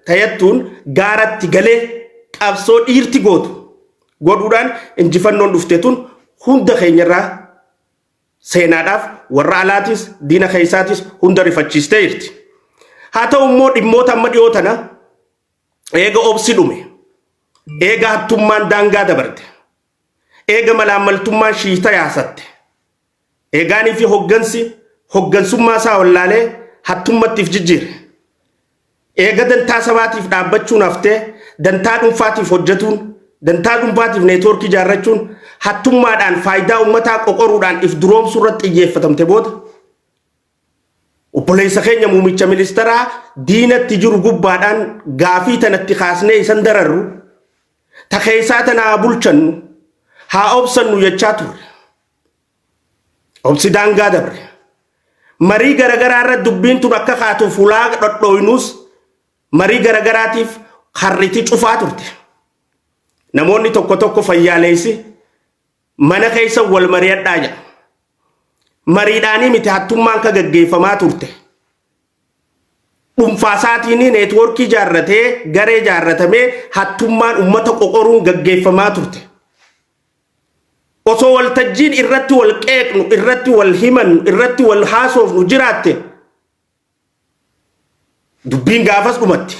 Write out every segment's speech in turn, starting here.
tayattuun gaaratti galee qabsoo dhiirti gootu godhuudhaan injifannoon dhufte tun hunda keenyarraa seenaadhaaf warra alaatis diina keessaatis hunda rifachiistee jirti. Haa ta'u immoo dhimmoota amma dhiyoo tana eega obsi dhume, eega hattummaan daangaa dabarte, eega malaammaltummaan shiita yaasatte, eegaanii fi hoggansi hoggansummaa isaa wallaalee hattummattiif jijjiire. Eega dantaa sabaatiif dhaabbachuun haftee dantaa dhuunfaatiif hojjetuun, dantaa dhuunfaatiif neetwoorkii ijaarrachuun, hattummaadhaan faayidaa uummataa qoqoruudhaan if duroomsuu irratti xiyyeeffatamte booda obboleessa keenya muummicha ministeeraa diinatti jiru gubbaadhaan gaafii tanatti kaasnee isan dararru, ta keessaa tana haa bulchannu, haa obsannu jechaa turre. Obsi daangaa dabre. Marii garagaraa irra dubbiin tun akka kaatuuf hulaa dhodhooynuus marii garagaraatiif harriti cufaa turte. Namoonni tokko tokko fayyaaleessi mana keessa wal mari'adhaa jedha. Mariidhaanii miti hattummaan ka gaggeeffamaa turte. Dhuunfaa isaatiin neetwoorkii ijaarratee garee ijaarratamee hattummaan uummata qoqoruun gaggeeffamaa turte. Osoo waltajjiin irratti wal qeeqnu, irratti wal himannu, irratti wal haasofnu jiraatte dubbiin gaafas dhumatti.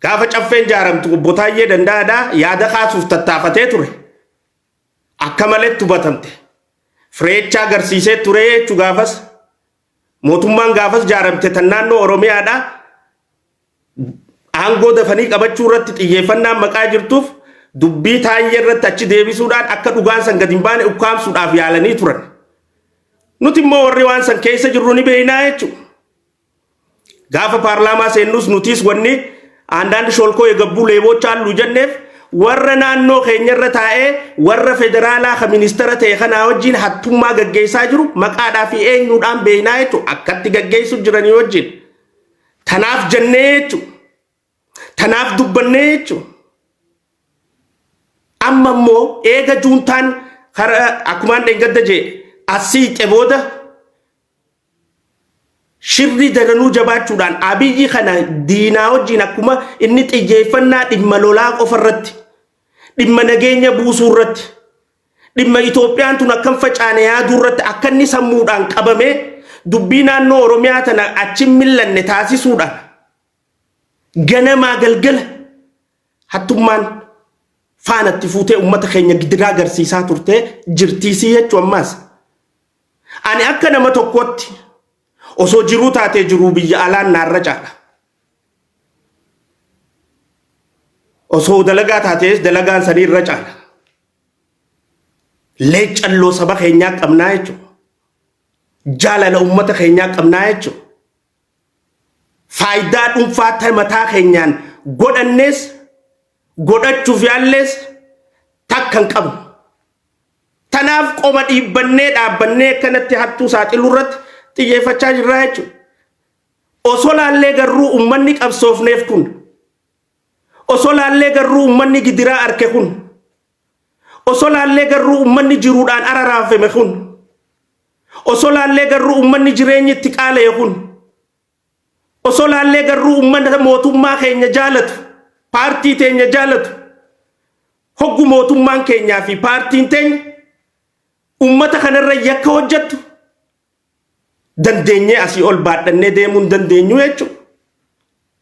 Gaafa caffeen jaaramtu obbo Taayyee Danda'aadhaa yaada kaasuuf tattaafatee ture. Akka maletti hubatamte. Fireechaa agarsiisee ture jechuu gaafas. Mootummaan gaafas jaaramte tan naannoo Oromiyaadhaa aangoo dafanii qabachuu irratti xiyyeeffannaan maqaa jirtuuf dubbii Taayyee irratti achi deebisuudhaan akka dhugaan san gadi hin baane ukkaamsuudhaaf yaalanii turan. Nuti immoo warri waan san keessa jirru ni beeknaa jechuudha. Gaafa paarlaamaa seennus nutis wanni አንዳንድ ሾልኮ የገቡ ሌቦች አሉ jenneef warra naannoo keenyarra taa'ee warra federaalaa ka ministeera ta'e kanaa wajjin hattummaa gaggeessaa jiru maqaadhaa fi eenyuudhaan beeknaa jechuudha. Akkatti gaggeessu jiranii wajjin. Tanaaf jennee jechuudha. Tanaaf dubbannee jechuudha. Amma immoo eega juuntaan karaa akkumaan dheengadda jee asii booda shirri daranuu jabaachuudhaan Abiyyi kana diinaa wajjin akkuma inni xiyyeeffannaa dhimma lolaa qofa irratti, dhimma nageenya buusuu irratti, dhimma Itoophiyaan tun akkam facaane yaaduu irratti akka inni sammuudhaan qabamee dubbii naannoo Oromiyaa tana achi millanne taasisuudhaan ganamaa galgala hattummaan faanatti fuutee uummata keenya gidiraa agarsiisaa turtee jirtiisii jechuu ammaas. Ani akka nama tokkotti osoo jiruu taatee jiruu biyya alaan naarra caala. Osoo dalagaa taatees dalagaan sanii irra caala. Leeccalloo saba keenyaa qabnaa jechuudha. Jaalala uummata keenyaa qabnaa jechuudha. Faayidaa dhuunfaa mataa keenyaan godhannees godhachuuf yaallees takka hin qabnu. Tanaaf qoma dhiibbannee dhaabbannee akkanatti hattuu saaxiluu irratti xiyyeeffachaa jirraa jechuudha. Osoo laallee garuu uummanni qabsoofneef kun, osoo laallee garuu uummanni gidiraa arke kun, osoo laallee garuu uummanni jiruudhaan araraafame kun, osoo laallee garuu uummanni jireenyi itti qaala'e kun, osoo laallee garuu uummata mootummaa keenya jaalatu, paartii teenya jaalatu, hoggu mootummaan keenyaa fi paartiin teenya uummata kanarra yakka hojjettu dandeenyee asii ol baadhannee deemuu hin dandeenyu jechuudha.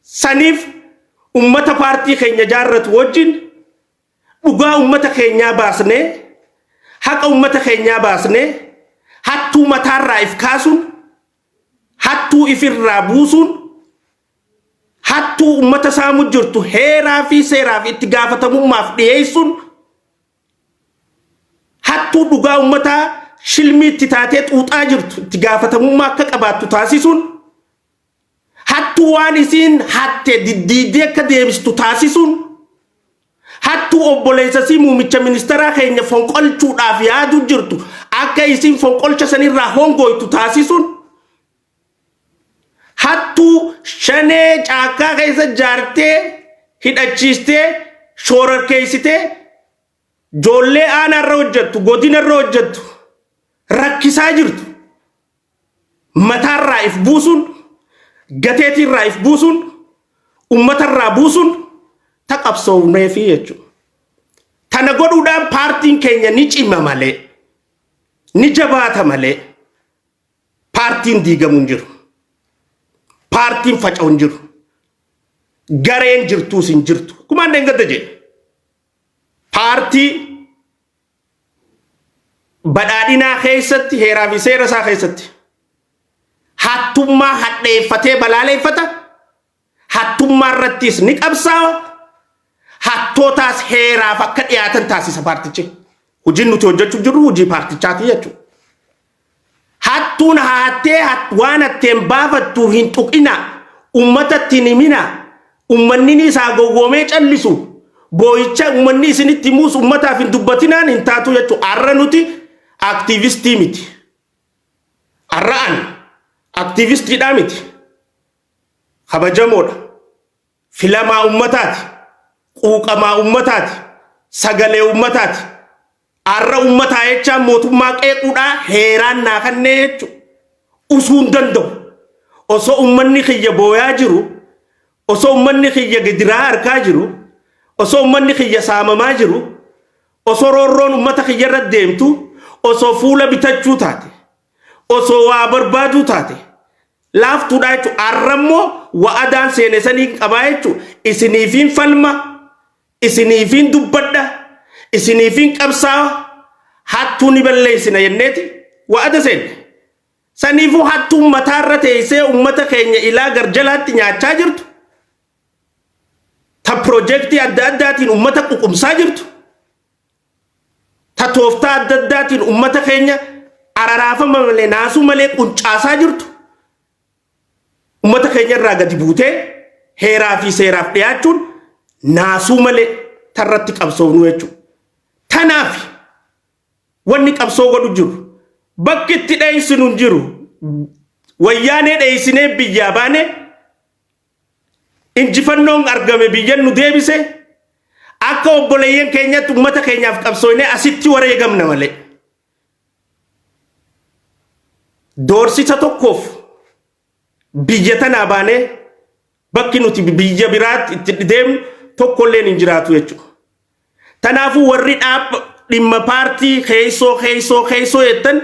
Saniif uummata paartii keenya jaarratu wajjin dhugaa uummata keenyaa baasnee, haqa uummata keenyaa baasnee, hattuu mataarraa if kaasuun, hattuu ifirraa buusuun, hattuu uummata saamu jirtu heeraa fi seeraaf itti gaafatamummaaf dhiyeessuun, hattuu dhugaa uummataa shilmii itti taatee xuuxaa jirtu itti gaafatamummaa akka qabaattu taasisuun, hattuu waan isiin hatte diddiidee akka deebistu taasisuun, hattuu obboleessa sii muummicha ministeeraa keenya fonqolchuudhaaf yaadu jirtu akka isiin fonqolcha sanirraa hongoytu taasisuun, hattuu shanee caakkaa keessa jaartee hidhachiistee shoorarkeessitee joollee aanaarra hojjettu, godinarra hojjettu rakkisaa jirtu mataarraa if buusuun, gateetiirraa if buusuun, Uummatarraa buusuun ta qabsoofneefi jechuudha. Tana godhuudhaan paartiin keenya ni cima malee, ni jabaata malee, paartiin diigamu hin jiru. Paartiin faca'u hin jiru. Gareen jirtuus hin jirtu. Kumaan deengadda jedhe. Paartii badhaadhinaa keessatti, heeraa fi seera isaa keessatti, hattummaa hadheeffatee balaaleeffata. Hattummaa irrattis ni qabsaawa. Hattootaas heeraaf akka dhiyaatan taasisa paartichi. Hojiin nuti hojjechuuf jirru hojii paartichaati jechuudha. Hattuun hattee waan hatteen baafattu hin tuqina. Uummatatti hin himina. Uummanni isaa gowwoomee callisu. Boo'icha uummanni isinitti himuus uummataaf hin dubbatinaan hin taatu jechuudha. Har'a nuti aktiivistii miti. Har'a an aktiivistiidhaa miti. Kabajamoodha. Filamaa uummataati. Quuqamaa uummataati. Sagalee uummataati. Har'a uummataa jechaan mootummaa qeequudhaa heeraan naa kannee jechuudha. Usuu hin danda'u. Osoo uummanni kiyya booyaa jiru, osoo uummanni kiyya gidiraa harkaa jiru, osoo uummanni kiyya saamamaa jiru, osoo roorroon uummata kiyya irra deemtu, osoo fuula bitachuu taate, osoo waa barbaaduu taate, laaftuudha jechuudha. Har'a immoo wa'adaan seene sanii qabaa jechuudha. Isiniifiin falma, isiniifiin dubbadha, isiniifiin qabsaawa, hattuu ni balleessina jenneeti wa'ada seenne. Saniifuu hattuun mataarra teessee uummata keenya ilaa garjalaatti nyaachaa jirtu, ta piroojeektii adda addaatiin uummata ququmsaa jirtu, ta tooftaa adda addaatiin uummata keenya araraafama malee, naasuu malee quncaasaa jirtu, uummata keenya irraa gadi buutee heeraa fi seeraaf dhiyaachuun naasuu malee tarratti qabsoofnu jechuudha. Tanaaf wanni qabsoo godhu jiru, bakki itti dheessinu hin jiru. Wayyaanee dheessinee biyyaa baane, injifannoon argame biyyan nu deebise, akka obboleeyyan keenyatti uummata keenyaaf qabsoofnee asitti wareegamna malee. Doorsisa tokkoof biyya tanaa baanee bakki nuti biyya biraatti itti deemnu tokkolleen hin jiraatu jechuudha. Kanaafuu warri dhimma paartii keessoo keessoo keessoo jettan,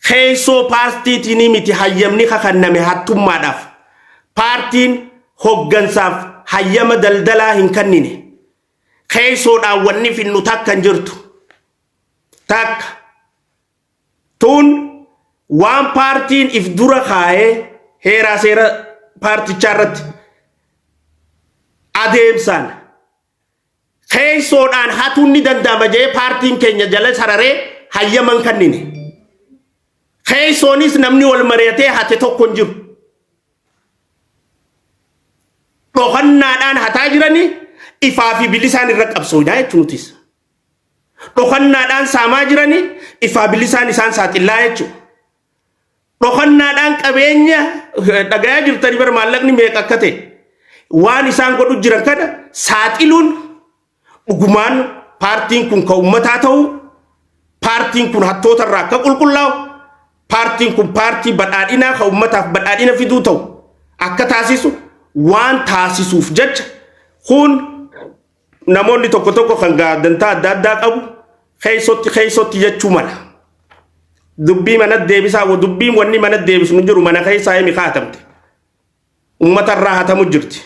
keessoo paartiitiin miti hayyamni kakanname hattummaadhaaf. Paartiin hoggansaaf hayyama daldalaa hin kennine. Keessoodhaan wanni finnu takka hin jirtu. Takka. Tun waan paartiin if dura kaayee heeraa seera paartichaa irratti adeemsaan keessoodhaan hatuun ni danda'ama jee paartiin keenya jala sararee hayyama hin kennine. Keessoonis namni wal mari'atee hate tokko hin jiru. Dhokannaadhaan hataa jiranii, ifaa fi bilisaan irra qabsoonaa jechuun nutis. Dhokannaadhaan saamaa jiranii, ifaa bilisaan isaan saaxillaa jechuudha. Dhokannaadhaan qabeenya dhagayaa jirtanii bara maallaqni meeqa akka ta'e, waan isaan godhu jiran kana saaxiluun, dhugumaan paartiin kun kan uummataa ta'u, paartiin kun hattoota irraa akka qulqullaa'u, paartiin kun paartii badhaadhinaa kan uummataaf badhaadhina fiduu ta'u akka taasisu waan taasisuuf jecha, kun namoonni tokko tokko kan dantaa adda addaa qabu keessotti keessotti jechuu mala. Dubbii mana deebisaa, dubbiin wanni mana deebisnu jiru mana keessaa himi kaatamte. Uummata irraa hatamu jirti.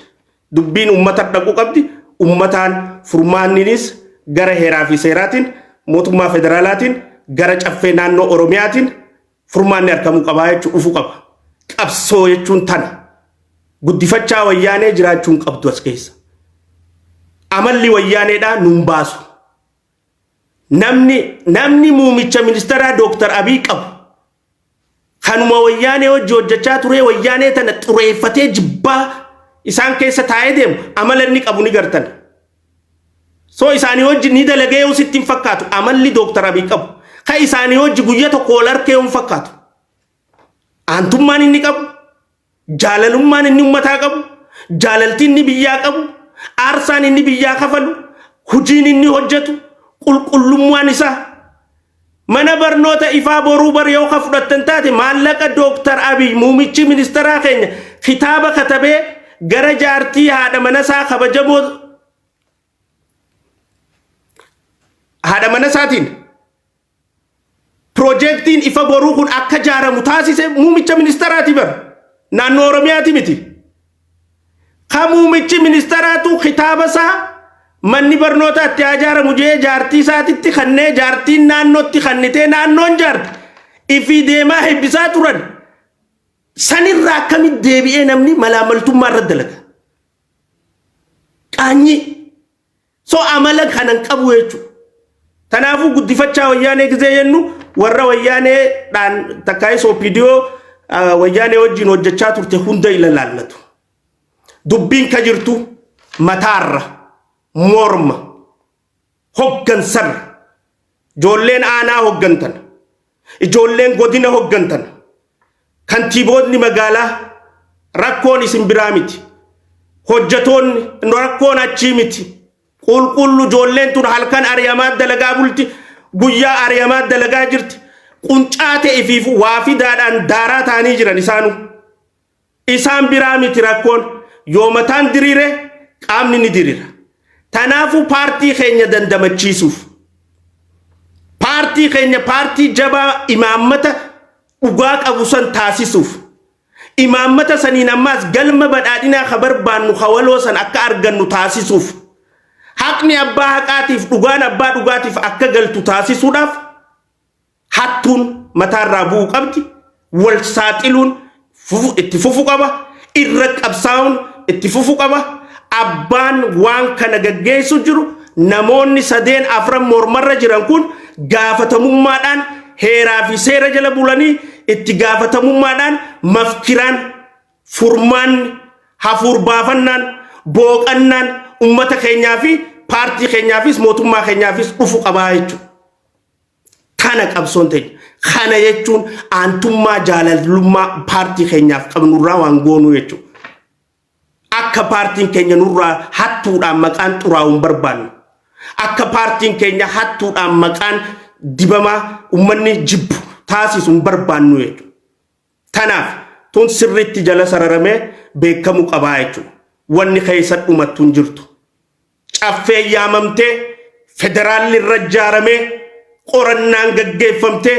Dubbiin uummata dhaquu qabdi. Uummataan furmaanninis gara heeraa fi seeraatiin, mootummaa federaalaatiin, gara caffee naannoo Oromiyaatiin furmaanni argamuu qabaa jechuun dhufuu qaba. Qabsoo jechuun tana. Guddifachaa wayyaanee jiraachuun qabdu as keessa. Amalli wayyaaneedhaa nuun baasu. Namni muumicha ministeeraa Dooktar Abiy qabu kanuma wayyaanee hojii hojjechaa ture, wayyaanee tana xureeffatee jibbaa isaan keessa taa'ee deemu, amala inni qabu ni gartan. So isaanii hojii ni dalagee yoo sitti hin fakkaatu amalli Dooktar Abiy qabu. Ka isaanii hojii guyya tokko wal harkee hin fakkaatu. Aantummaan inni qabu, jaalalummaan inni uummataa qabu, jaalaltii inni biyyaa qabu, aarsaan inni biyyaa kafalu, hojiin inni hojjetu, qulqullummaan isaa. Mana barnoota ifaa boruu bar yoo ka fudhattan taate, maallaqa Dooktar Abiy muumichi ministeeraa keenya kitaaba katabee gara jaartii haadha mana isaa kabajamoo haadha mana isaatiin piroojeektiin ifa boruu kun akka jaaramu taasise muumicha ministeraati bar naannoo Oromiyaati miti. Ka muumichi ministeraatu kitaaba isaa manni barnootaa itti haa jaaramu jee jaartii isaatitti kannee jaartiin naannootti kannitee naannoon jaarte ifii deemaa heebbisaa turan. Sanirraa akkamitti deebi'ee namni malaamaltummaa irra dalaga? Qaanyii. So amala kanan qabu jechuudha. Kanaafuu guddifachaa wayyaanee gizee jennu warra wayyaanee dhaan takkaayis OPDO wayyaanee wajjin hojjechaa turte hunda ilaallatu. Dubbiin ka jirtu mataarra, morma, hoggansarra. Ijoolleen aanaa hoggantan, ijoolleen godina hoggantan, kantiiboonni magaalaa rakkoon isin biraa miti. Hojjetoonni rakkoon achii miti. Qulqullu ijoolleen tun halkan ari'amaa dalagaa bulti, guyyaa ari'amaa dalagaa jirti. Quncaa ta'eefiif waa fidaadhaan daaraa ta'anii jiran isaanu. Isaan biraa miti rakkoon yoo mataan diriire qaamni ni diriira. Tanaafuu paartii keenya dandamachiisuuf paartii keenya paartii jabaa imaammata dhugaa qabu san taasisuuf imaammata saniin ammaas galma badhaadhinaa ka barbaannu ka waloo san akka argannu taasisuuf haqni abbaa haqaatiif dhugaan abbaa dhugaatiif akka galtu taasisuudhaaf hattuun mataarraa bu'uu qabdi, wal saaxiluun itti fufu qaba, irra qabsaa'uun itti fufu qaba. Abbaan waan kana gaggeessu jiru namoonni sadeen afran mormarra jiran kun gaafatamummaadhaan heeraa fi seera jala bulanii itti gaafatamummaadhaan mafkiraan furmaanni hafuur baafannaan booqannaan ummata keenyaa fi paartii keenyaafis mootummaa keenyaafis dhufu qabaa jechuudha. Kana qabsoon teenya. Kana jechuun aantummaa jaalalummaa paartii keenyaaf qabnurraa waan goonuu jechuudha. Akka paartiin keenya nurraa hattuudhaan maqaan xuraa'u hin barbaannu. Akka paartiin keenya hattuudhaan maqaan dibamaa uummanni jibbu taasisu hin barbaannu jechuudha. Tanaaf tun sirriitti jala sararamee beekamu qabaa jechuudha. Wanni keessa dhumattu hin jirtu. Caffeen yaamamtee federaalli irra ijaaramee qorannaan gaggeeffamtee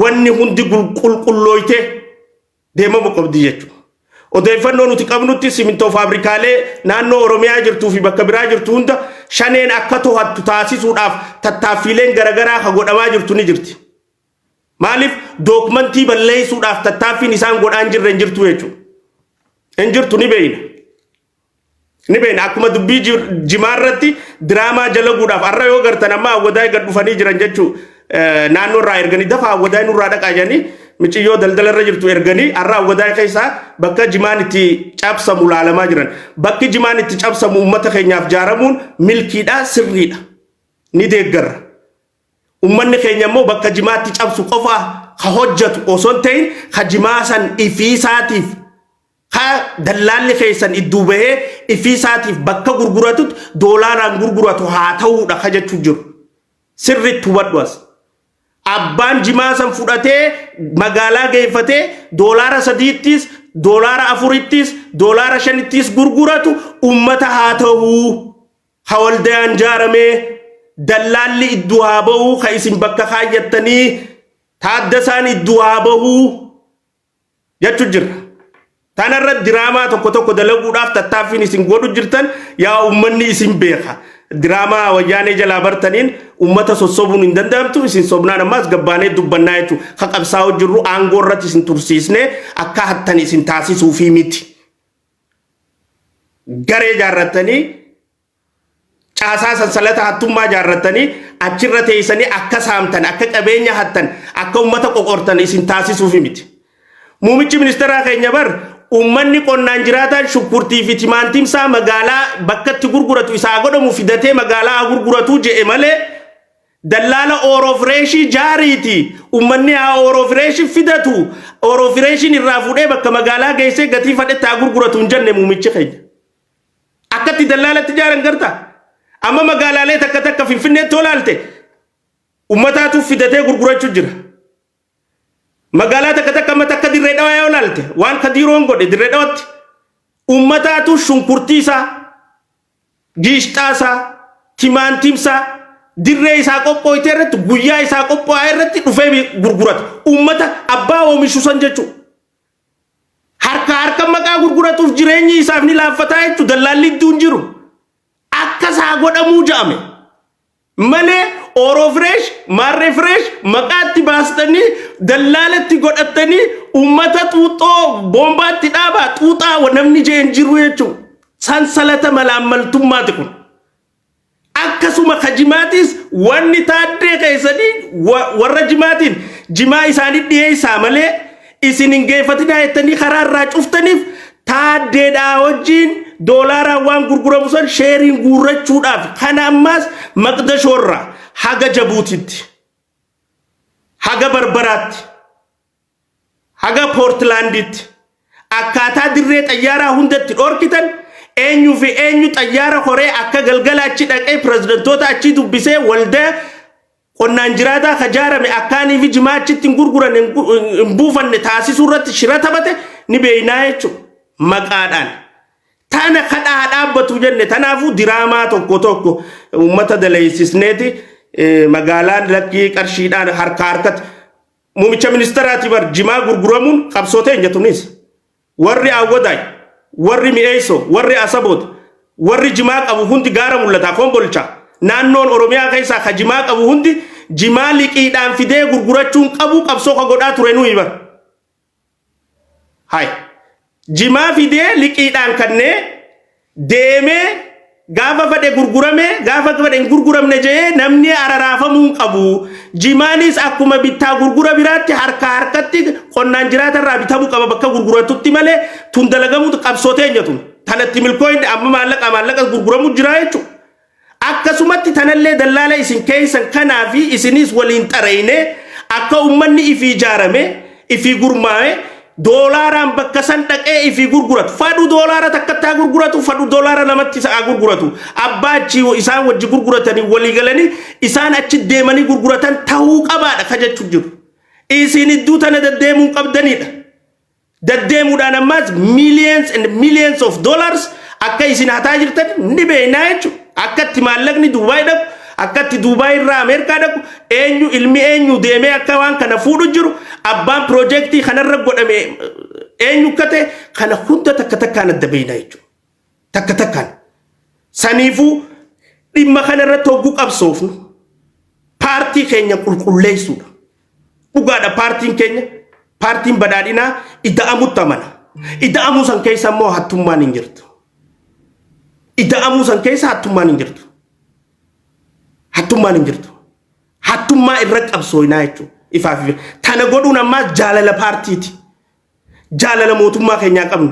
wanni hundi qulqullooytee deemamu qabdi jechuudha. Odeeffannoo nuti qabnutti simintoo faabrikaalee naannoo Oromiyaa jirtuu fi bakka biraa jirtu hunda shaneen akka to'attu taasisuudhaaf tattaaffiileen garaagaraa kan godhamaa jirtu ni jirti. Maaliif dookmantii balleessuudhaaf tattaaffiin isaan godhaa hin jirre hin jirtu jechuudha. Hin jirtu ni beeyna. Ni beekna akkuma dubbii jimaa irratti diraamaa jalaguudhaaf har'a yoo gartan amma awwadaay gad dhufanii jiran jechuu naannoo irraa erganii dafa awwadaay nurraa dhaqaa jedhanii miciyyoo daldala irra jirtu erganii har'a awwadaay keessaa bakka jimaan itti cabsamu laalamaa jiran. Bakki jimaan itti cabsamu uummata keenyaaf jaaramuun milkiidha sirriidha. Ni deeggarra. Uummanni keenya immoo bakka jimaatti cabsu qofa ka hojjetu osoo hin ta'in ka jimaa san ifiisaatiif ka dallaalli keessan idduu bahee ifii isaatiif bakka gurguratutti doolaaraan gurguratu haa ta'uudha ka jechuu jiru. Sirriitti hubadhu as. Abbaan jimaa san fudhatee magaalaa geeffatee doolaara sadiittis, doolaara afurittis, doolaara shanittis gurguratu ummata haa ta'uu. Ha waldayaan jaaramee dallaalli idduu haa bahuu ka isin bakka kaayyattanii taaddasaan idduu haa bahuu. jechu jirra. Tanarra diraamaa tokko tokko dalaguudhaaf tattaaffiin isin godhu jirtan yaa uummanni isin beeka. Diraamaa wayyaanee jalaa bartaniin uummata sossobuun hin danda'amtu isin sobnaan ammaas gabbaanee dubbannaa jechuudha. Ka qabsaa'u jirru aangoo irratti isin tursiisnee akka hattan isin taasisuufii miti. Garee jaarrattanii caasaa sansalata hattummaa jaarrattanii achirra teessanii akka saamtan, akka qabeenya hattan, akka uummata qoqortan isin taasisuufi miti. Muumichi ministeeraa keenya bar uummanni qonnaan jiraataan shukkurtii fi timaantimsaa magaalaa bakka itti gurguratu isaa godhamu fidatee magaalaa haa gurguratuu je'e malee dallaala ooroofireeshii jaariiti uummanni haa ooroofireeshii fidatu ooroofireeshiin irraa fuudhee bakka magaalaa geessee gatii fadhetti haa gurguratu hin jenne muumichi keenya. Akkatti dallaalatti ijaaran garta. Amma magaalaalee takka takka Finfinneetti yoo laalte ummataatu fidatee gurgurachuu jira. Magaalaa takka takka amma takka Dirree Dhawaa yoo laalte waan Kadiiroon godhe Dirree Dhawaatti Ummataatu shunkurtii isaa, giishxaa isaa, timaantiim isaa dirree isaa qophooyte irratti, guyyaa isaa qophaa'e irratti dhufee gurgurata. Ummata abbaa oomishu san jechuudha. Harka harka maqaa gurguratuuf jireenyi isaaf ni laaffataa jechuudha. Dallaalli iddoo hin jiru. Akka isaa godhamuu ja'ame. Malee Oro Fresh, Maarree Fresh maqaatti baastanii dallaalatti godhattanii uummata xuuxoo boombaatti dhaabaa xuuxaa namni jee hin jiru jechuudha. Sansalata malaammaltummaati kun. Akkasuma ka jimaatis wanni taaddee keessanii warra jimaatiin jimaa isaanii dhiyeessaa malee isin hin geeffatinaa jettanii karaa irraa cuftaniif taaddeedhaa wajjin doolaaraan waan gurguramu san sheeriin guurrachuudhaaf. Kana ammaas Maqdashoorraa haga Jabuutitti, haga Barbaraatti, haga Poortilaanditti akkaataa dirree xayyaaraa hundatti dhorkitan, eenyuu fi eenyu xayyaara horee akka galgala achi dhaqee pirezidantoota achi dubbisee waldaa qonnaan jiraataa ka jaarame akkaanii fi jimaa achitti hin gurguran hin buufanne taasisuu irratti shira taphate ni beeynaa jechuudha maqaadhaan. Tana kadhaa dhaabbatu jenne. Tanaafuu diraamaa tokko tokko uummata daleessisneeti magaalaan lakkii qarshiidhaan harka harkatti muumicha ministeraati bar jimaa gurguramuun qabsoo teenya tunis. Warri Awwadaay, warri Mi'eessoo, warri Asaboot, warri jimaa qabu hundi gaara mul'ata Kombolcha, naannoon Oromiyaa keessaa ka jimaa qabu hundi jimaa liqiidhaan fidee gurgurachuun qabu qabsoo ka godhaa ture nuyi bar. Hay. Jimaa fidee liqiidhaan kannee deemee gaafa fedhe gurgurame, gaafa fedhe hin gurguramne jedhee namni araraafamuu hin qabu. Jimaanis akkuma bittaa gurgura biraatti harka harkatti qonnaan jiraatarraa bitamuu qaba bakka gurguratutti malee tun dalagamuutu qabsoo teenya tun. Tanatti milkooyne amma maallaqa maallaqa gurguramu jira jechuudha. Akkasumatti tanallee dallaala isin keessan kanaa fi isinis waliin xareyne akka ummanni ifii ijaarame, ifii gurmaa'e, doolaaraan bakka san dhaqee ifii gurguratu. Fadhu doolaara takkatti haa gurguratu, fadhu doolaara lamatti isa haa gurguratu. Abbaa achi isaan wajji gurguratanii walii galanii isaan achi deemanii gurguratan tahuu qabaadha ka jechu jiru. Isin idduu tana deddeemuu qabdanidha. Deddeemuudhaan ammaas millions and millions of dollars akka isin hataa jirtan ni beeknaa jechuudha. Akka itti maallaqni Duubaay dhaqu, akka itti Duubaay irraa Ameerikaa dhaqu, eenyu ilmi eenyu deemee akka waan kana fuudhu jiru, abbaan piroojeektii kanarra godhame eenyu akka ta'e kana hunda takka takkaan adda beeknaa jechuudha. Takka takkaan. Saniifuu dhimma kanarratti hogguu qabsoofnu paartii keenya qulqulleessuudha. Dhugaadha, paartiin keenya, paartiin badhaadhinaa, ida'amutti amana. Ida'amuu san keessa immoo hattummaan hin jirtu. Ida'amuu san keessa hattummaan hin jirtu. Hattummaan hin jirtu. Hattummaa irra qabsooynaa jechuudha. Ifaaf ifa. Tana godhuun ammaa jaalala paartiiti. Jaalala mootummaa keenyaa qabnu.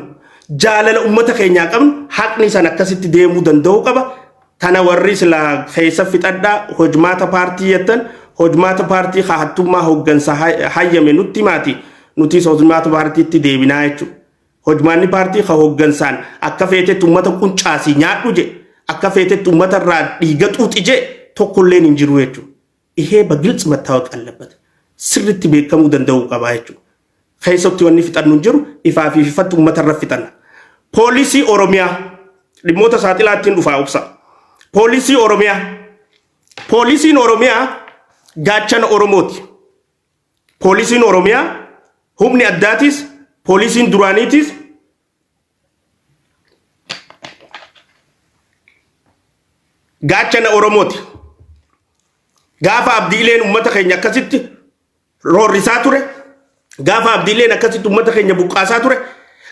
Jaalala uummata keenyaa qabnu, haqni san akkasitti deemuu danda'uu qaba. Tana warri silaa keessa fixadhaa hojmaata paartii jettan, hojmaata paartii haa hattummaa hooggansa hayyame nutti himaati, nutis hojmaata paartiitti deebinaa jechuudha. Hojmaanni paartii ka hooggansaan akka feetetti uummata quncaasii nyaadhu je, akka feetetti uummata irraa dhiiga xuuxi je tokkolleen hin jiru jechuudha. ይሄ በግልጽ መታወቅ አለበት። Sirritti beekamuu danda'uu qaba jechuudha. Keessatti wanni fixannu hin jiru, ifaa fi ifatti uummata irra fixanna. Poolisii Oromiyaa dhimmoota saaxilaattiin dhufaa obsa. Poolisii Oromiyaa. Poolisiin Oromiyaa gaachana Oromooti. Poolisiin Oromiyaa humni addaatis, poolisiin duraaniitis gaachana Oromooti. Gaafa Abdiileen uummata keenya akkasitti roorrisaa ture, gaafa Abdiileen akkasitti uummata keenya buqqaasaa ture,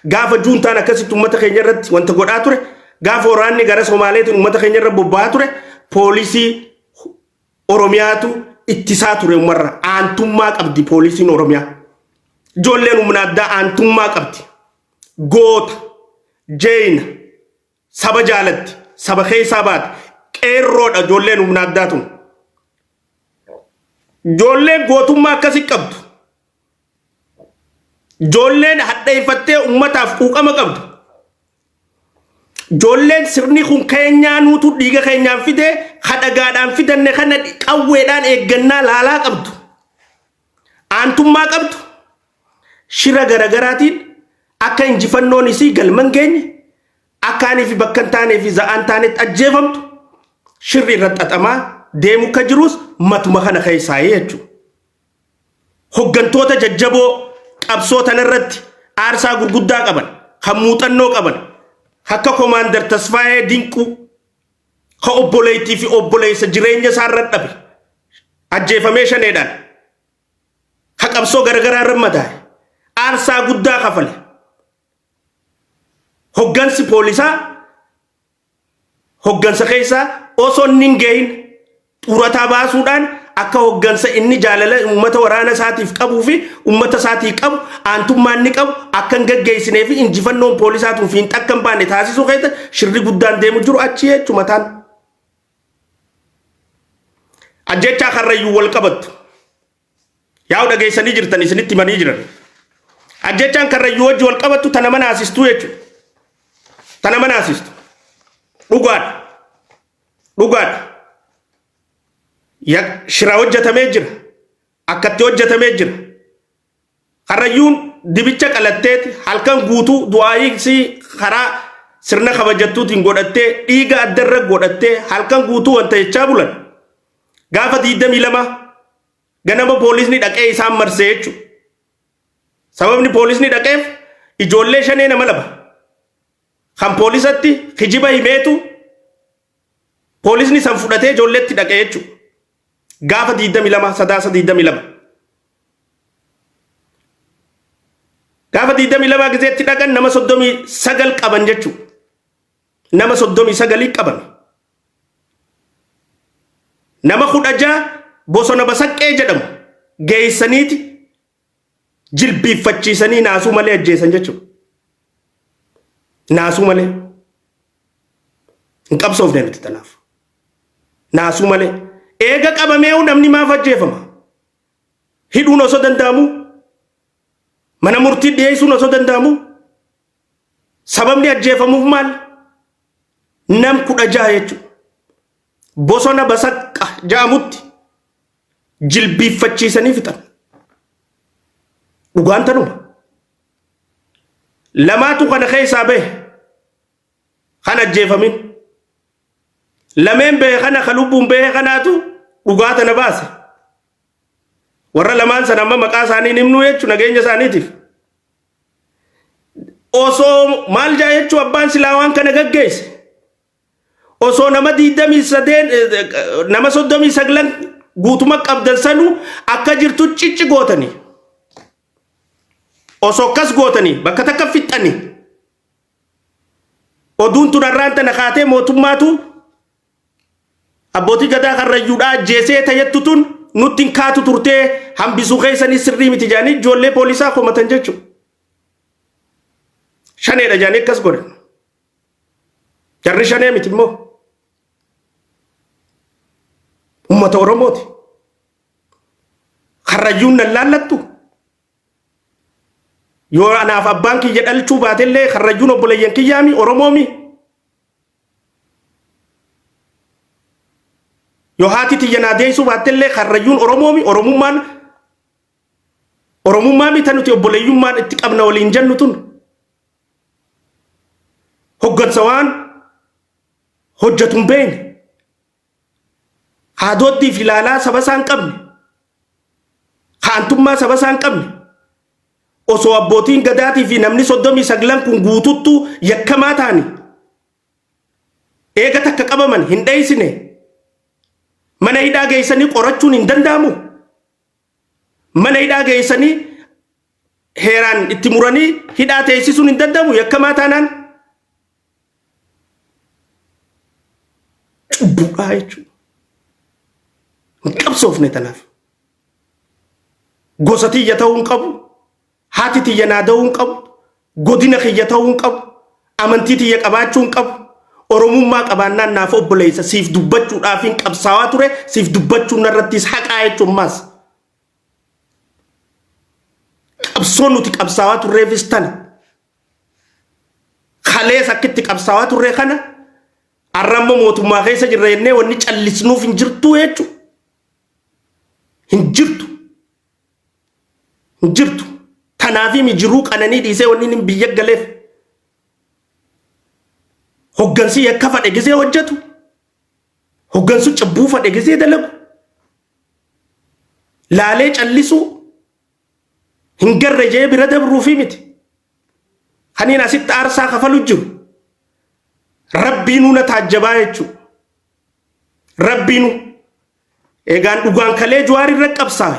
gaafa juuntaan akkasitti uummata keenya irratti wanta godhaa ture, gaafa waraanni gara Somaaleetiin uummata keenya irra bobba'aa ture, poolisii Oromiyaatu ittisaa ture uummarra. Aantummaa qabdi poolisiin Oromiyaa. Ijoolleen humna addaa aantummaa qabdi. Goota, jeeyina, saba jaalatti, saba keessaa baate, qeerroodha ijoolleen humna addaa tun. Ijoolleen gootummaa akkasii qabdu. Ijoolleen hadheeffattee uummataaf quuqama qabdu. Ijoolleen sirni kun keenyaa nuutu dhiiga keenyaan fide, kadhagaadhaan fidanne kana qawweedhaan eeggannaa laalaa qabdu. Aantummaa qabdu. Shira garagaraatiin akka injifannoon isii galma hin geenye Akkaanii fi bakka hin taanee fi za'aan taanetti ajjeefamtu shirri irra xaxamaa deemu ka jirus matuma kana keessaa jechuudha. Hoggantoota jajjaboo qabsoo tanarratti aarsaa gurguddaa qaban, kan muuxannoo qaban, akka Komaandar Tasfaayee Dinquu, ka obboleettii fi obboleessa jireenya isaarra dhabe, ajjeefamee shaneedhaan, ka qabsoo garagaraa irra madaa'e, aarsaa guddaa kafale. Hoggansi poolisaa hoggansa keessaa osoo inni hin gahin xurataa baasuudhaan akka hoggansa inni jaalala uummata waraana isaatiif qabuu fi uummata isaatii qabu aantummaa inni qabu akka hin gaggeessinee fi injifannoon poolisaa tun fiinxa akka hin baane taasisuu keessa shirri guddaan deemu jiru achi jechuudha mataan. Ajjechaa Karrayyuu wal qabattu. Yaa'u dhageessanii jirtan isinitti himanii jiran. Ajjechaan Karrayyuu wajji wal qabattu tana mana haasistuu jechuudha. Tana mana haasistu. Dhugaadha. Dhugaadha. Shira hojjetamee jira. Akkatti hojjetamee jira. Karrayyuun dibicha qalatteeti halkan guutuu du'aayii karaa sirna kabajattuutiin godhattee dhiiga addarra godhattee halkan guutuu wanta jechaa bulan. Gaafa 22 ganama poolisni dhaqee isaan marsee jechuudha. Sababni poolisni dhaqeef ijoollee shanee nama lama kan poolisatti kijiba himeetu poolisni san fudhatee ijoolleetti dhaqee jechuudha. Gaafa 22 Sadaasa 22. Gaafa 22 gizeetti dhaqan nama 39 qaban jechuudha. Nama 39 qaban. Nama 16 bosona Basaqqee jedhamu geessaniiti jilbiiffachiisanii naasuu malee ajjeesan jechuudha. Naasuu malee. Hin qabsoofne nuti tanaaf. Naasuu malee. Eega qabamee'u namni maaf ajjeefama? Hidhuun osoo danda'amu? Mana murtii dhiyeessuun osoo danda'amu? Sababni ajjeefamuuf maal? Nam 16 jechuudha. Bosona Basaqqa jedhamutti jilbiiffachiisanii fixan. Dhugaan tanuma. Lamaatu kana keessaa bahe kan ajjeefamin. Lameen bahe kana ka lubbuun bahe kanaatu dhugaa tana baase. Warra lamaan sana amma maqaa isaanii hin himnuu jechuun nageenya isaaniitiif. Osoo maal jaa jechuu abbaan silaa waan kana gaggeesse. Osoo nama 23 nama 39 guutuma qabdan sanuu akka jirtu cicci gootanii. Osoo akkas gootanii bakka takka fixxanii. Oduun tun har'aan tana kaatee mootummaatu abbootii gadaa Karrayyuudhaa ajjeesee tayyattu tun nutti hin kaatu turtee hambisuu keessanii sirrii miti jedhanii ijoollee poolisaa komatan jechuudha. Shaneedha jedhanii akkas godhan. Jarri shanee miti immoo. Uummata Oromooti. Karrayyuun nan laallattu. Yoo anaaf abbaan kiyya dhalchuu baatellee Karrayyuun obboleeyyan kiyyaami Oromoomi. Yoo haati tiyya naa deessuu baattellee Karrayyuun Oromoomi Oromummaan Oromummaa mita nuti obboleeyyummaan itti qabna waliin jennu tun. Hoggansa waan hojjetu hin beekne. Haadooddii fi ilaalaa saba isaa hin qabne. Haantummaa saba isaa hin qabne. Osoo abbootiin gadaatii fi namni 39 kun guututtuu yakkamaa ta'ani. Eega takka qabaman hin dheeysine. Mana hidhaa geessanii qorachuun hin danda'amu. Mana hidhaa geessanii heeraan itti muranii hidhaa teessisuun hin danda'amu yakkamaa taanaan. Cubbuudhaa jechuudha. Hin qabsoofne tanaaf. Gosa tiyya ta'uu hin qabu. Haati tiyya naa da'uu hin qabu. Godina kiyya ta'uu hin qabu. Amantii tiyya qabaachuu hin qabu. Oromummaa qabaannaan naaf obboleessa siif dubbachuudhaaf hin qabsaawaa ture siif dubbachuun narrattis haqaa jechuun maas. Qabsoo nuti qabsaawaa turreefis tana. Kalees akkitti qabsaawaa turre kana har'a immoo mootummaa keessa jirra jennee wanni callisnuuf hin jirtu jechuudha. Hin jirtu. Hin jirtu. Tanaafii mi jiruu qananii dhiisee wanni inni biyya galeef. Hoggansi yakka fadhe gizee hojjetu, hoggansu cubbuu fadhe gizee dalagu, laalee callisuu hin garre jee bira dabruufi miti. Kaniin asitti aarsaa kafalu jiru. Rabbiinuu na taajjabaa jechuudha. Rabbiinuu. Egaan dhugaan kalee Jawaar irra qabsaa'e.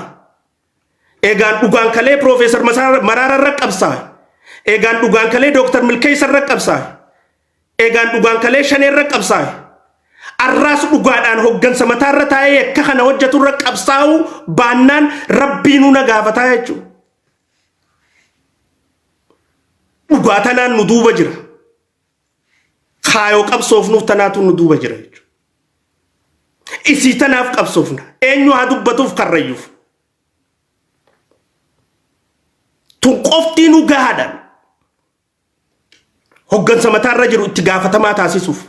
Egaan dhugaan kalee Piroofeesar Maraara irra qabsaa'e. Egaan dhugaan kalee Dooktar Milkeessa irra qabsaa'e. Egaan dhugaan kalee Shanee irra qabsaa'e. Arraas dhugaadhaan hoggansa mataarra taa'ee yakka kana hojjetu irra qabsaa'uu baannaan Rabbiinuu na gaafataa jechuudha. Dhugaa tanaan nu duuba jira. Kaayoo qabsoofnuuf tanaatu nu duuba jira jechuudha. Isii tanaaf qabsoofna. Eenyu haa dubbatuuf karrayyuuf. Tun qoftii nu gahaadha. Hoggansa mataarra jiru itti gaafatamaa taasisuuf.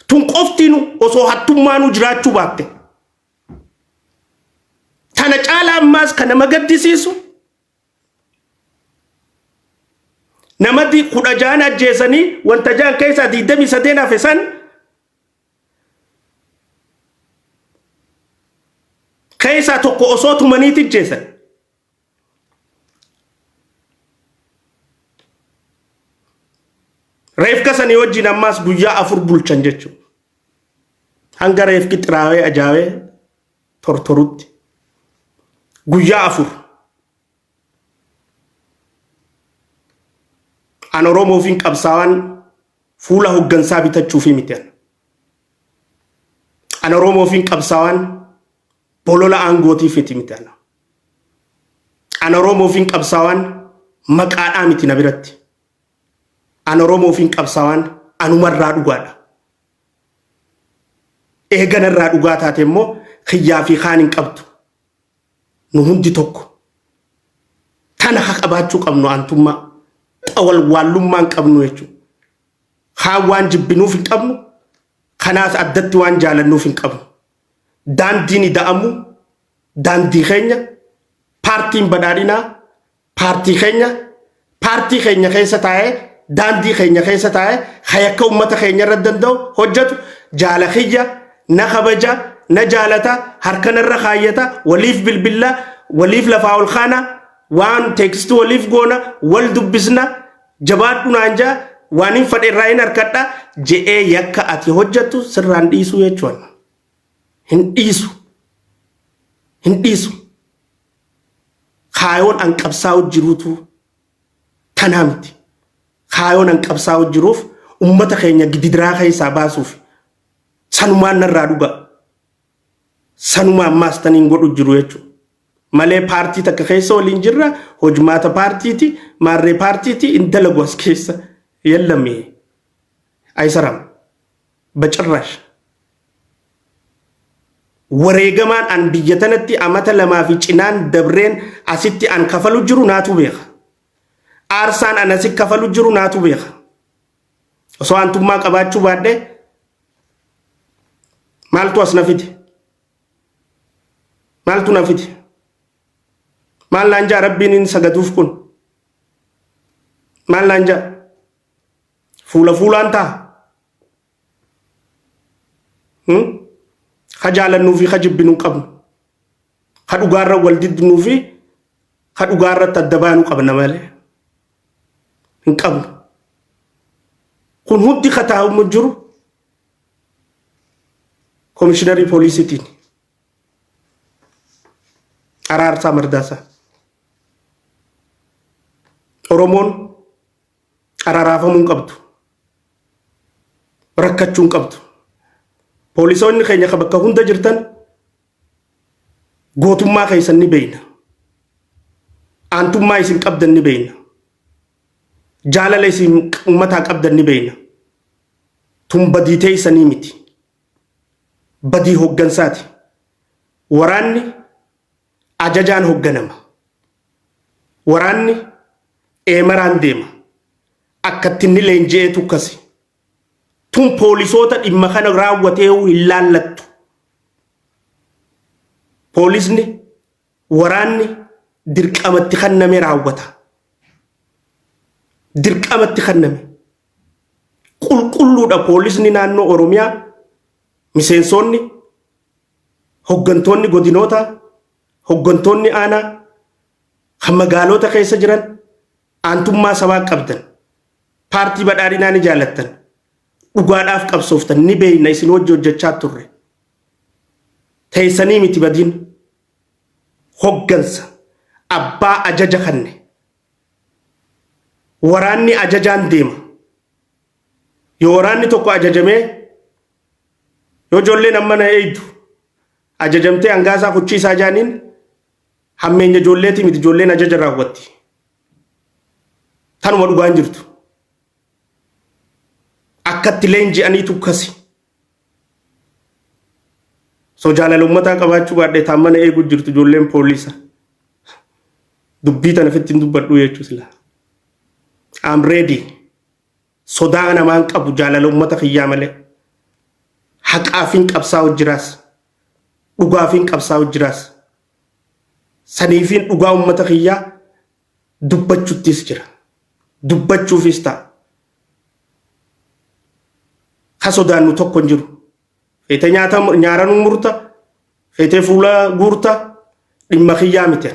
Tun qoftiinu osoo hattummaanuu jiraachuu baatte. Tana caalaa ammaas kan nama gaddisiisu namatti 16 ajjeesanii wanta jaan keessaa 23 hafe san keessaa tokko osoo tumaniiti ajjeesan. Reefka sanii wajjin ammaas guyyaa 4 bulchan jechuudha. Hanga reefki xiraawee ajaawee tortorutti. Guyyaa 4. An Oromoofiin qabsaawaan fuula hoggansaa bitachuufi miti. An Oromoofiin qabsaawaan bolola aangootiifiti miti. An Oromoofiin qabsaawaan maqaadhaa miti na biratti. An Oromoofiin qabsaawaan anumarraa dhugaadha. Eeganarraa dhugaa taate immoo kiyyaa fi kaan hin qabdu. Nu hundi tokko. Tana haa qabaachuu qabnu aantummaa. Xawalwaallummaa hin qabnu jechuudha. Kaan waan jibbinuuf hin qabnu. Kanaas addatti waan jaalannuuf hin qabnu. Daandiin ida'amu daandii keenya paartiin badhaadhinaa paartii keenya paartii keenya keessa taa'ee daandii keenya keessa taa'ee hayakka uummata keenya irra danda'u hojjetu jaala kiyya na kabaja na jaalata harka narra kaayyata waliif bilbilla waliif lafaa ol kaana waan teekstii waliif goona wal dubbisna jabaadhu naan jaa waan hin fadhe irraa hin harkadha je'ee yakka ati hojjettu sirraan dhiisuu jechuudha. Hin dhiisu. Hin dhiisu. Kaayoon an qabsaa'u jiruutu tanaa miti. Kaayoon an qabsaa'u jiruuf ummata keenya gidiraa keessaa baasuuf sanumaan narraa dhuga. Sanuma ammaas taniin godhu jiru jechuudha. Malee paartii takka keessa waliin jirra hojmaata paartiiti maarree paartiiti hin dalagu as keessa yallame ayisaram bacirraash. Wareegamaan an biyya tanatti amata lamaa fi cinaan dabreen asitti an kafalu jiru naatu beeka. Aarsaan an asi kafalu jiru naatu beeka. Osoo aantummaa qabaachuu baadhee maaltu as na fide? Maaltu na fide? Maal naan jaa rabbiin hin sagaduuf kun? Maal naan jaa? Fuula fuulaan ta'a. Ka jaalannuu fi ka jibbinu hin qabnu. Ka dhugaarra wal diddnuu fi ka dhugaarratti adda baanuu qabna malee. Hin qabnu. Kun hundi ka taa'umu jiru komishiinarii poolisiitiin. Araarsaa Mardaasaa. Oromoon araraafamuu hin qabdu. Rakkachuu hin qabdu. Poolisoonni keenya ka bakka hunda jirtan gootummaa keessan ni beekna. Aantummaa isin qabdan ni beekna. Jaalala isin uummataa qabdan ni beekna. Tun badii teessanii miti. Badii hoggansaati. Waraanni ajajaan hogganama. Waraanni eemaraan deema. Akkatti inni leenji'eetu akkasi. Tun poolisoota dhimma kana raawwatee hin laallattu. Poolisni waraanni dirqamatti kenname raawwata. Dirqamatti kenname. Qulqulluudha poolisni naannoo Oromiyaa, miseensonni, hoggantoonni godinoota, hoggantoonni aanaa kan magaalota keessa jiran aantummaa sabaa qabdan, paartii badhaadhinaa ni jaalattan, dhugaadhaaf qabsooftan ni beeyna, isin hojii hojjechaa turre. Teessanii miti badiin hoggansa abbaa ajaja kanne. Waraanni ajajaan deema. Yoo waraanni tokko ajajamee, yoo ijoolleen amma na eeydu ajajamtee hangaasaa kuchiisaa jaaniin, hammeenya ijoolleetii miti, ijoolleen ajaja raawwatti. Tanuma dhugaan jirtu. Akkatti leenji'aniitu kasi. So jaalala uummataa qabaachuu baadhee taammana eeguu jirtu ijoolleen poolisa. Dubbii tana ofitti hin dubbadhu jechuu sila. I'm ready. Sodaa namaan qabu jaalala uummata kiyyaa malee. Haqaafin qabsaa'u jiraas. Dhugaafin qabsaa'u jiraas. Saniifin dhugaa uummata kiyyaa dubbachuttis jira. Dubbachuufis ta'a. Ka sodaannu tokko hin jiru. Feetee nyaata nyaaranuu murta, feetee fuula guurta, dhimma kiyyaa miti.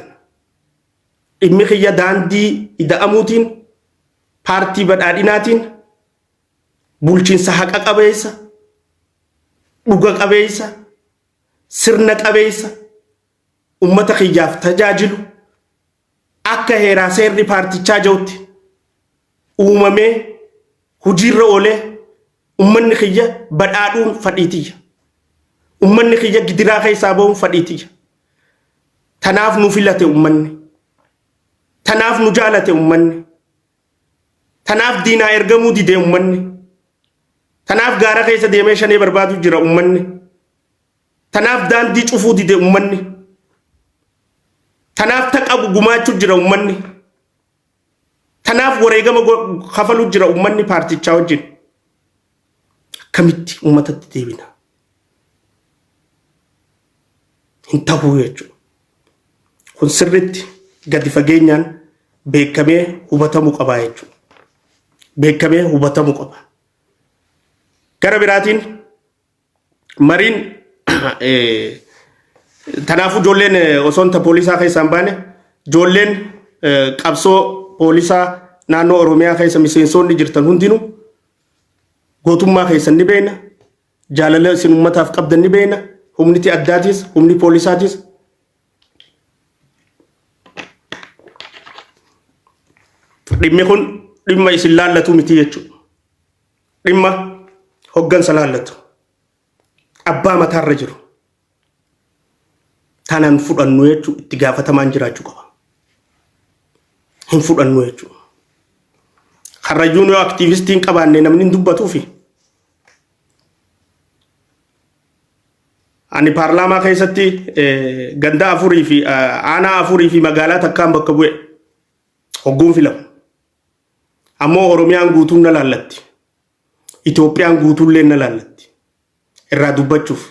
Dhimmi kiyya daandii ida'amuutiin, paartii badhaadhinaatiin, bulchiinsa haqa qabeessa, dhuga qabeessa, sirna qabeessa, ummata kiyyaaf tajaajilu akka heeraa seerri paartichaa jirutti uumamee hojiirra oolee ummanni kiyya badhaadhuun fadhiitiyya. Ummanni kiyya gidiraa keessaa bahuun fadhiitiyya. Tanaaf nu filate ummanni. Tanaaf nu jaalate ummanni. Tanaaf diinaa ergamuu dide ummanni. Tanaaf gaara keessa deemee shanee barbaadu jira ummanni. Tanaaf daandii cufuu dide ummanni. Tanaaf taqabu gumaachuu jira ummanni. Tanaaf wareegama kafaluu jira ummanni paartichaa wajjin. Akkamitti uummatatti deebina? Hin ta'uu jechuudha. Kun sirriitti gadi fageenyaan beekamee hubatamuu qaba jechuudha. Beekamee hubatamuu qaba. Gara biraatiin mariin tanaafuu ijoolleen osoo hin ta poolisaa keessaa hin baane, ijoolleen qabsoo poolisaa naannoo Oromiyaa keessa miseensonni jirtan hundinuu gootummaa keessan ni beekna. Jaalala isin uummataaf qabdan ni beekna. Humniti addaatis, humni poolisaatis dhimmi kun dhimma isin laallatu miti jechuudha. Dhimma hoggansa laallatu. Abbaa mataarra jiru. Tanan fudhannu jechuun itti gaafatamaan jiraachuu qaba. Hin fudhannu jechuudha. Karrayyuun yoo aktiivistii hin qabaanne namni hin dubbatuufi. Ani paarlaamaa keessatti ganda afurii fi aanaa afurii fi magaalaa takkaan bakka bu'e hogguun filamu. Ammoo Oromiyaan guutuun na laallatti. Itoophiyaan guutuullee na laallatti. Irraa dubbachuuf.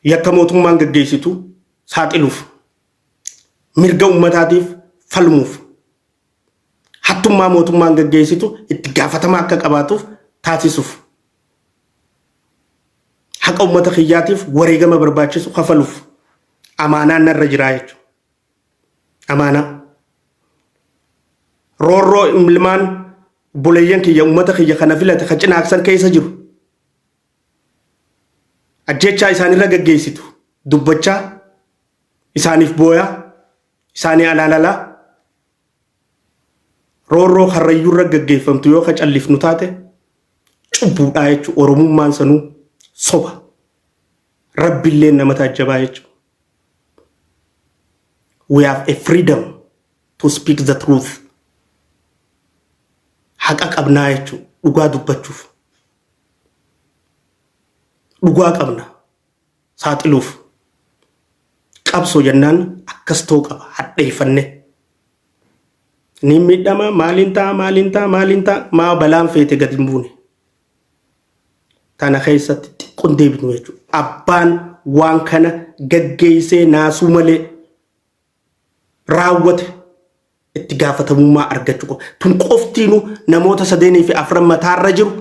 Yakka mootummaan gaggeessitu saaxiluuf. Mirga uummataatiif falmuuf. Hattummaa mootummaan gaggeessitu itti gaafatama akka qabaatuuf taasisuuf. Haqa uummata kiyyaatiif wareegama barbaachisu kafaluuf amaanaan narra jiraa jechuudha. Amaanaa. Roorroo ilmaan obboleeyyan kiyya, uummata kiyya kana filate ka cinaaqsan keessa jiru. Ajjechaa isaanirra gaggeessitu dubbachaa, isaaniif booyaa, isaanii alaalalaa, roorroo karrayyuurra gaggeeffamtu yoo ka callifnu taate cubbuudhaa jechuudha. Oromummaan sanuu soba. Rabbillee nama taajjabaa jechuudha. We have a freedom to speak the truth. Haqa qabnaa jechuudha dhugaa dubbachuuf. Dhugaa qabna saaxiluuf. Qabsoo jennaan akkas ta'uu qaba, hadheeffanne. Ni miidhama, maaliin ta'a, maaliin ta'a, maaliin ta'a, maa balaan feete gadi hin buune. Tana keessatti xiqqoon deebinu jechuudha. Abbaan waan kana gaggeessee naasuu malee raawwate Itti gaafatamummaa argachuu qaba. Tun qoftiinuu namoota sadeenii fi afran mataarra jiru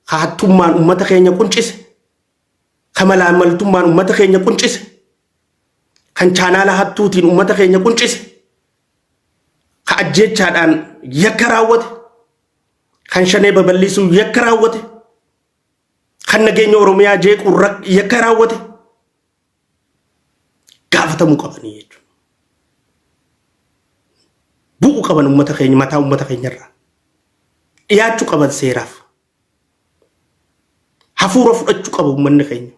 ka hattummaan uummata keenya quncise, ka malaammaltummaan uummata keenya quncise, kan chaanaala hattuutiin uummata keenya quncise, ka ajjeechaadhaan yakka raawwate, kan shanee babal'isuu yakka raawwate, kan nageenya Oromiyaa jeequu yakka raawwate gaafatamuu qabanii jechuudha. Bu'uu qaban uummata keenya mataa uummata keenyarraa. Dhiyaachuu qaban seeraaf. Hafuura fudhachuu qaba uummanni keenya.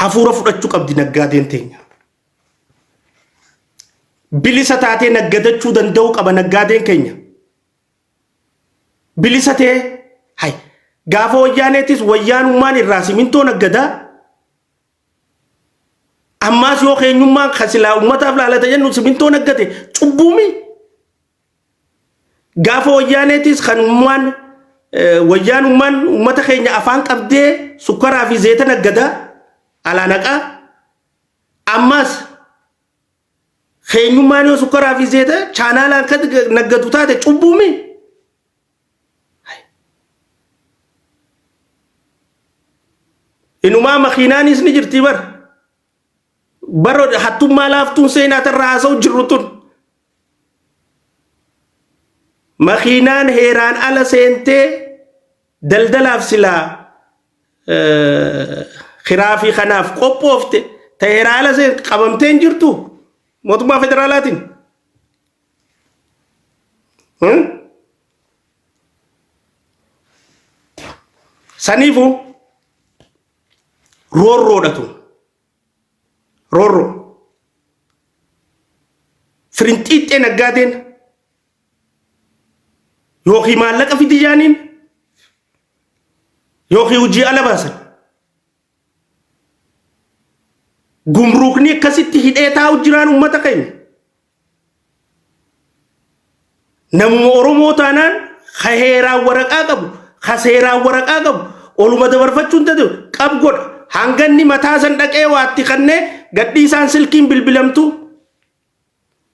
Hafuura fudhachuu qabdi naggaadeen teenya. Bilisa taatee naggadachuu danda'uu qaba naggaadeen keenya. Bilisa ta'ee hay gaafa wayyaaneetis wayyaanummaan irraa simintoo naggadaa ammaas yoo keenyummaan kan silaa uummataaf laalata jennu simintoo naggate cubbuumi. Gaafa wayyaaneetis kan ummaan wayyaanummaan uummata keenya afaan qabdee sukkaraa fi zeeta naggadaa alaa naqaa ammaas keenyummaan yoo sukkaraa fi zeeta chaanaalaan kan naggatu taate cubbuumi. Inumaa makiinaanis ni jirti bar. Bara hattummaa laaftuun seenaa tarraa haasa'u jirru tun. Makiinaan heeraan ala seentee daldalaaf silaa kiraa fi kanaaf qophoofte ta heeraa ala seente qabamtee hin jirtu mootummaa federaalaatiin. Saniifuu roorroodha tun. Roorroo. Firinxiixxee naggaadeen yookiin maallaqa fidi jaaniin yookiin hojii ala baasan. Gumruukni akkasitti hidhee taa'u jiraan uummata keenya. Namuma Oromoo taanaan ka heeraan waraqaa qabu, ka seeraan waraqaa qabu oluma dabarfachuu hin danda'u. Qab godha. Hanga inni mataa san dhaqee waatti kannee gadhiisaan silkiin bilbilamtu.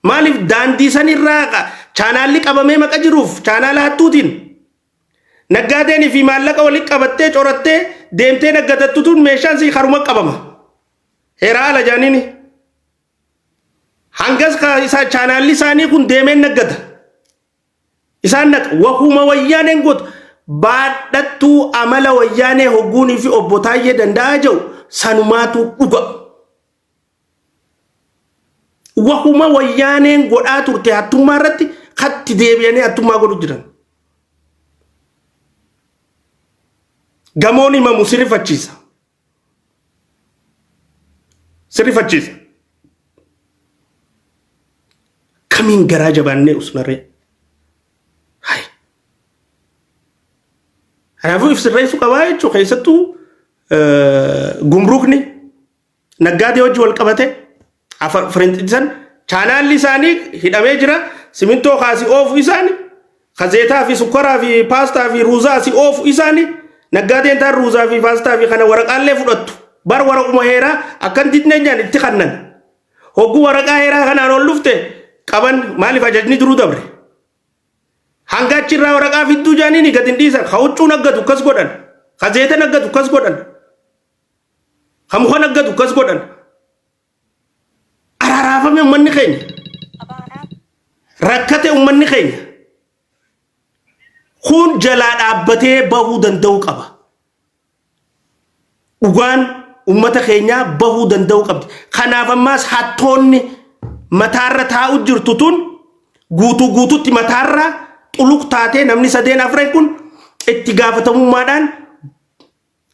Maaliif daandii san irraa chaanaalli qabamee maqa jiruuf chaanaala hattuutiin naggaadeen fi maallaqa walitti qabattee corattee deemtee naggadattu tun meeshaan sii karuma qabama. Heeraa ala jaaniini. Hangas ka isa chaanaalli isaanii kun deemee naggata. Isaan naqa wahuma wayyaaneen gootu baadhattuu amala wayyaanee hogguunii fi obbo Taayyee Danda'aa jedhu sanumaatu dhuga. Wahuma wayyaaneen godhaa turte hattummaa irratti katti deebi'anii hattummaa godhu jiran. Gamoon himamu si rifachiisa. Si rifachiisa. Kamiin garaa jabaannee usnaree? Hai. Kanaafuu if sirreessuu qabaa jechuudha. Keessattuu gumrukni naggaadee hojii wal qabate firinxisan chaanaalli isaanii hidhamee jira. Simintoo kaasii oofu isaani kazeetaa fi sukkaraa fi paastaa fi ruuzaa si oofu isaani naggaadeen taan ruuzaa fi paastaa fi kana waraqaallee fudhattu. Bar waraquma heeraa akkan didne nyaan itti kannan. Hogguu waraqaa heeraa kanaan ol dhufte qaban maaliif ajajni duruu dabre. Hanga achirraa waraqaa fidduu jaaniini gad hin dhiisan. Ka huccuu naggatu akkas godhan. Ka zeeta naggatu akkas godhan. Ka muka naggatu akkas godhan. Araaraafame uummanni keenya. Rakkate uummanni keenya. Kun jalaa dhaabbatee bahuu danda'uu qaba. Dhugaan uummata keenyaa bahuu danda'uu qabdi. Kanaaf ammaas hattoonni mataarra taa'u jirtu tun guutuu guututti mataarra xuluq taatee namni sadeen afran kun itti gaafatamummaadhaan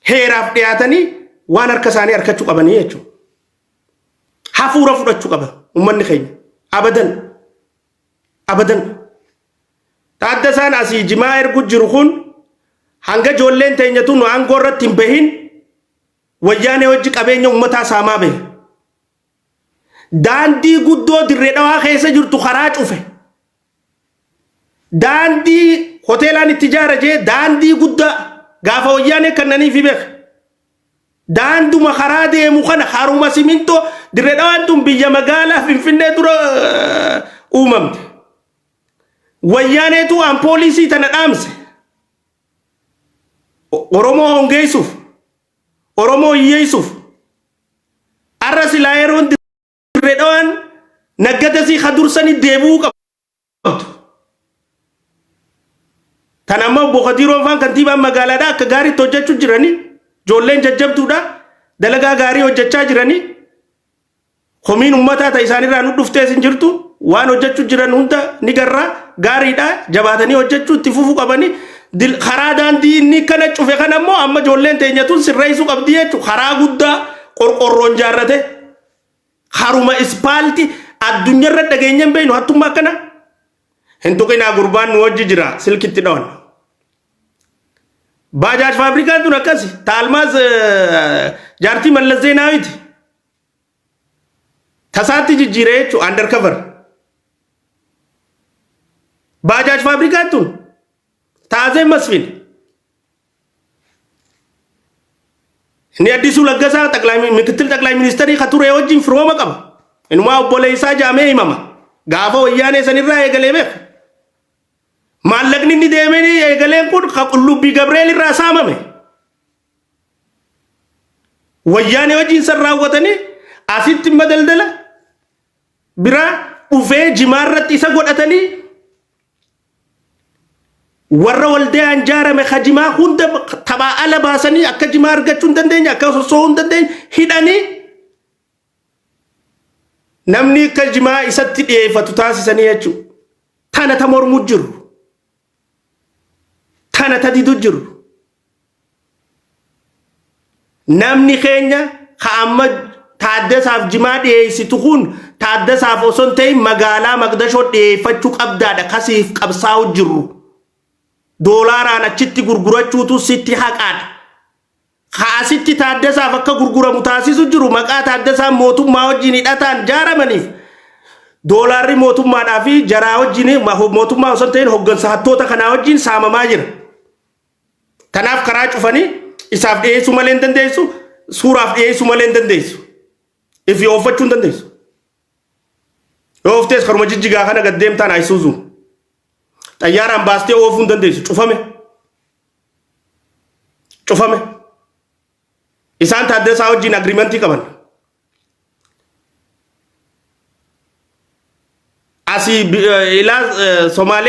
heeraaf dhiyaatanii waan harka isaanii harkachuu qabanii jechuudha. Hafuura fudhachuu qaba uummanni keenya. Abadan. Abadan. Taaddasaan asii jimaa ergu jiru kun hanga ijoolleen teenya tun aangoo irratti hin bahin wayyaanee hojii qabeenya uummataa saamaa bahe. Daandii guddoo dirree dhawaa keessa jirtu karaa cufe. Daandii hoteelaan itti ijaara jee daandii guddaa gaafa wayyaanee kannanii fi beeka. Daanduma karaa deemu kana haruma simintoo. Dirree Dhawaan tun biyya magaalaa Finfinnee dura uumamte. Wayyaaneetu waan poolisii tana dhaamse. Oromoo hongeessuuf, Oromoo hiyyeessuuf. Arra silaa yeroon Dirree Dhawaan naggadasii ka dursanii deebi'uu qabdu. Tan amma obbo Kadiiroon faan kantiibaan magaalaadhaa akka gaariitti hojjechuu jiranii, ijoolleen jajjabduudha, dalagaa gaarii hojjechaa jiranii. Komiin uummataa ta isaanirraa nu dhuftees hin jirtu. Waan hojjechuu jiran hunda ni garraa, gaariidha, jabaatanii hojjechuu itti fufuu qabanii. Karaa daandii inni kana cufe kana immoo amma ijoolleen teenya tun sirreessuu qabdi jechuudha. Karaa guddaa qorqorroon jaarrate, haruma ispaalti addunyaarra dhageenya hin beeknu hattummaa akkana. Hin tuqinaa, gurbaan nu wajji jira, silkitti dhawan. Baajaaj faabrikaan tun akkasi. Taalmaaz jaartii Mallas Zeenaawiti. Tasaatti jijjiire jechuun undercover. Baajaaj faabrikaan tun Taazee Masfin. Inni Addisuu Laggasaa mikittil xaqlaay ministeerii ka ture wajjin firooma qaba. Inumaa obboleessaa jaamee himama. Gaafa wayyaanee sanirraa eegalee beeka. Maallaqni inni deemee eegaleen kun ka Qullubbii Gabreel irraa saamame. Wayyaanee wajjin san raawwatanii asitti imma daldala biraa dhufee jimaa irratti isa godhatanii, warra waldayaan jaarame ka jimaa hunda taphaa ala baasanii, akka jimaa argachuu hin dandeenye, akka sossoo'uu hin dandeenye hidhanii, namni akka jimaa isatti dhiyeeffatu taasisanii jechuudha. Tana ta mormu jiru. Tana ta didu jiru. Namni keenya ka amma Taaddasaaf jimaa dhiyeessitu kun Taaddasaaf osoo hin ta'in magaalaa Maqdashoo dhiyeeffachuu qabdaadha kasiif qabsaa'u jirru. Doolaaraan achitti gurgurachuutu sitti haqaadha. Ka asitti Taaddasaaf akka gurguramu taasisu jiru maqaa Taaddasaan mootummaa wajjin hidhataan jaaramaniif doolaarri mootummaadhaa fi jaraa wajjin, mootummaa osoo hin ta'in hoggansa hattoota kanaa wajjin saamamaa jira. Kanaaf karaa cufanii isaaf dhiyeessuu malee hin dandeessu, suuraaf dhiyeessuu malee hin dandeessu. Ifi ooffachuu hin dandeessu. Yoo ooftees karuma jijjigaa kana gad deemtaan Ayisuuzuun. Xayyaaraan baastee oofuu hin dandeessu, cufame. Cufame. Isaan Taaddasaa wajjin agreement qaban. Asii ilaa Somaalee.